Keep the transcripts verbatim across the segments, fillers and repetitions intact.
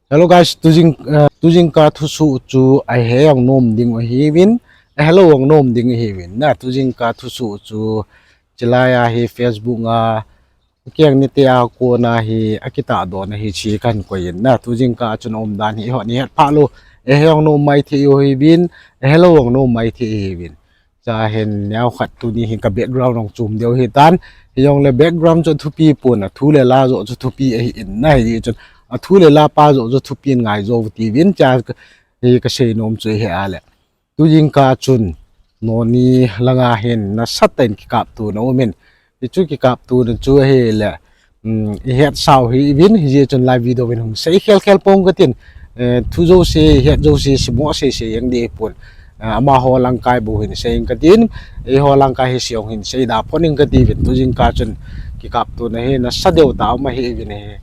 Hello guys, tujing, uh, tujingkah thusoh chu ahe jong nom ding ahiuvin, ahelou jong nom ding ahiuvin. Na tujingkah thusoh chu chilai a hi Facebook a akeng nite a kona hi akitah don ahi chi kahin koi in. Na tujingkah chun aumdan hi eiho ni het phalou, ahe jong nom maithei u ahiuvin, ahelou jong nom maithei ahiuvin. Cha hin neokhat tuni hin ka background jong chom deu hitan. Hijongle background chu thupi pon, athu le la joh chu thupi ahin, na hijeh chun athu le la pa joh chu thupin ngai jou tiuvin, cha hi kasei nom chu hi ahile, tujingkah chun Noni langa hin nasatah in kikaptona aumin, hichu kikaptona chu ahile, ihetsau hiuvin, hijeh chun live video in hung sei khelkhel ponge katin. Thu jouse, het jouse, simo seisei jeng ding ahipon, amaho langkai bou hin sei inge katin, eiho langkai hi sei jong hin seida phot inge katiuvin. Tujingkah chun kikaptona hi nasa deu tah aum ahiuvin ahi.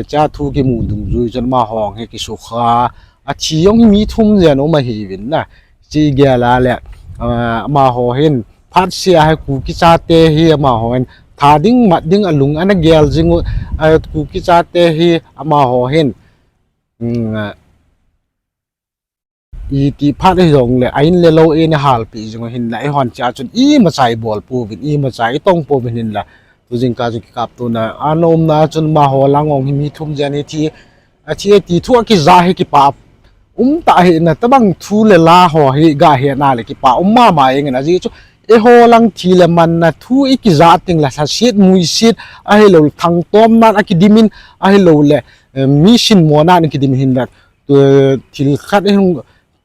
Cha thu kimu dungjui chun amaho hi kisukha, athi jong hi mi thum jen aum ahiuvin, na chi gel a le, amaho hin phatseh a hi Kuki chate hi amaho hin tha ding mat ding alung ana gel jing u, Kuki chate hi amaho hin iti phat hijongle a in le lou eina halpeh jing u hinla, eihon chea chun imacha ibol pouvin, imacha itong pouvin hinla, tujingkah chu kikaptona ana umna chun amaho lang jong hi mi thum jen hi thi, athi ati thu akija hi kipa umtah hina, tobang thu le la ho hi gahetna le kipa um mama jengin, ajeh chu eiho lang thi le manna thu ikija tengle lhaset muiset, ahiloule thangtomnan akidimin, ahiloule mi sinmonan akidim hinla, thil khat,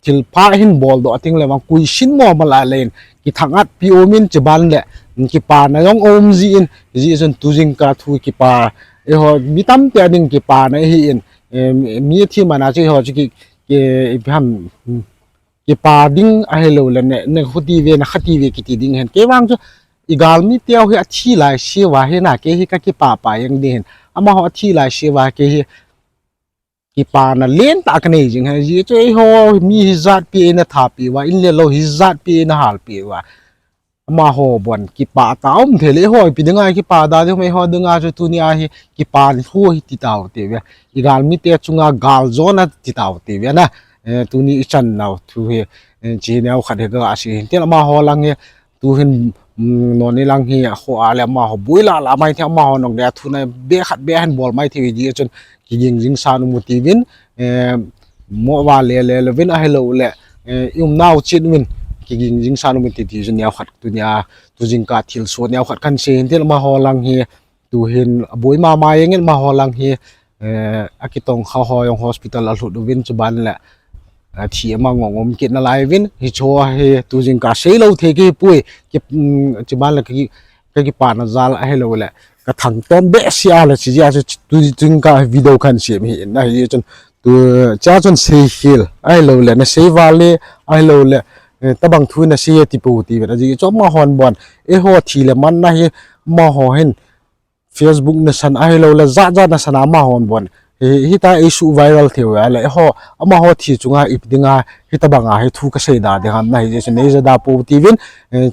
thilpha hin boldoh tengle vang koi sinmo mala le in kithangatpi aumin, chuban le kipana jong aum jin, hijeh chun tujingkah thu kipa, eiho mi tamtah ding kipana ahin, mi athi mana chu eiho chu ki, ki, ipi ham, kipa ding ahiloule ne, ne khuti ve, na khati ve kiti ding ahin. Kei vang chu igalmi teu hi athi laiseuva hina kei hi kakipah pah jeng ding ahin. Amaho athi laiseuva kei hi kipana lentah kanei jing ahi. Ajeh chu eiho mi hijatpi eina thapeh uva, in le lou hijatpi eina halpeh uva, amaho bon kipah tah aum theile, eiho ipi dinga kipa da ding ham, eiho dinga chu tunia hi kipa thu hi ti taute ve. Igalmite chunga galjona ti taute ve na. Tuni ichan nau thu hi, chi neokhat hi gasei hin tin, amaho lang hi tuhin, Noni lang hi akhoh a le amaho boi lah lah mai thei, amaho nong le athuna be khat be hin bol mai thei, hijeh chun kiging jingsan um u tiuvin, mo va le le louvin ahiloule iumnau chet uvin kiging jingsan um u ti, ti chu neokhat tunia tujingkah thilsoh neokhat kahin sei hin tin, amaho lang hi tuhin aboi mama jengin, amaho lang hi akitong kha ho jong hospital alhut uvin, chuban le athi ama ngong um kit nalai uvin, hicheho hi tujingkah seilou thei kahipoi, chuban le kakipana jal ahiloule kathangtom behseh a le, chijeh a chu tujingkah video kahin sem hi in, na hijeh chun, chea chun seikhel ahiloule nasei val le, ahiloule tobang thu nasei e tipou tiuvin, ajeh chu amahon bon eiho thi le manna hi amaho hin Facebook nasan ahiloule jatjat nasan a amahon bon hi, hitia eisuh viral thei uva le, eiho amaho thi chunga ipi dinga hitobanga hi thu kasei da ding ham, na hijeh chun neija da pou tiuvin,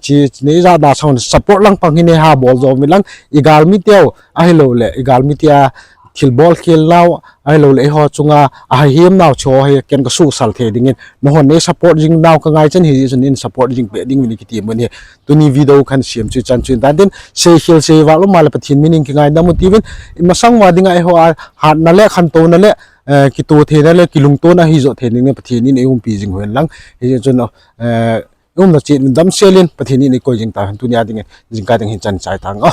chi neija da sang support lang pang hi neiha bol jo uvin lang, igalmi teu ahiloule igalmi tia thilbol khel nau ahiloule eiho chunga ahahemnau chu hi ken kasuhsal thei dingin, nahon nei support jing nau kangai chan, hijeh chun nein support jing peh ding uvin kati mun hi. Tuni video kahin sem chu ichan chu intan tin, seikhel seival um a le Pathen min in kingaidam u tiuvin, imasang uva dinga eiho a hatna le khantouna le kitoh theina le kilungtona hijoh thei dingin Pathen in eiumpi jing u hen lang, hijeh chun iumna chet uvin damsel in Pathen in eikoi jing tahen, tunia dingin jingkah ding hin chan chai tange.